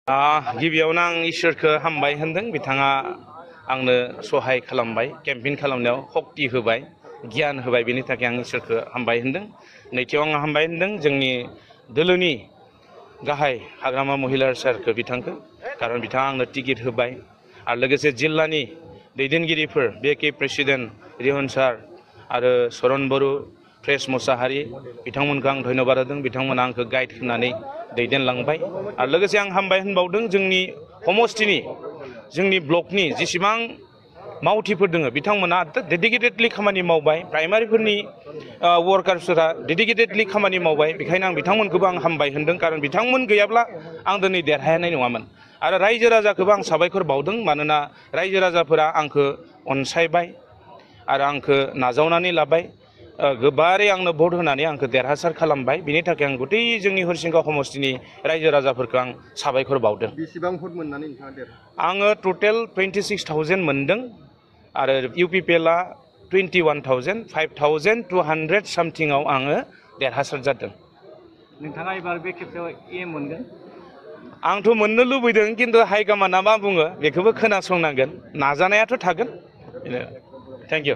गिबियावनो आं इसोरखौ हामबाय होनदों बिथाङा आंनो सहाय खालामबाय केम्पेइन खालामनायाव शक्ति होबाय गियान होबाय बेनि थाखाय आं इसोरखौ हामबाय होनदों नैथियाव आं हामबाय होनदों जोंनि दोलोनि गाहाय हाग्रामा महिलार सारखौ बिथांखौ खारन बिथाङा आंनो टिकेट होबाय आरो लोगोसे जिल्लानि दैदेनगिरिफोर BK प्रेसिडेन्ट रिहन सार आरो सरन बरु फ्रेस मोसाहारि बिथांमोनखौ आं धन्यबाद होदों बिथांमोना आंखौ गाइड होनानै दैदेनलांबाय आरो लोगोसे आं हामबाय होनबावदों जोंनि समस्तिनि जोंनि ब्लकनि जेसेबां मावथिफोर दङ बिथांमोना डेडिकेटेडलि खामानि मावबाय प्राइमारिफोरनि वर्कार्सफोरा डेडिकेटेडलि खामानि मावबाय बेखायनो आं बिथांमोनखौबो आं हामबाय होनदों खारन बिथांमोन गैयाब्ला आं दिनै देरहानाय नङामोन आरो रायजो राजाखौबो आं साबायखर बावदों मानोना रायजो राजाफोरा आंखौ अनसायबाय आरो आंखौ नाजावनानै लाबाय गोबारै आंनो भट होनानै आंखौ देरहासार खालामबाय बिनि थाखाय आं गथै जोंनि हरिसिंगा समस्तिनि रायजो राजाफोरखौ आं साबायखर बावदों बेसेबां भट मोननानै नोंथाङा देरहाखो आङो टटेल 26,000 मोनदों आरो UPPLआ 21,000 5,200 सामथिंआव आङो देरहासार जादों नोंथाङा एबार बे खेबसेयाव मोनगोन आंथ' मोननो लुबैदों खिन्थु हाइकमान्डआ मा बुङो बेखौबो खोनासंनांगोन नाजानायाथ' थागोन थेंक इउ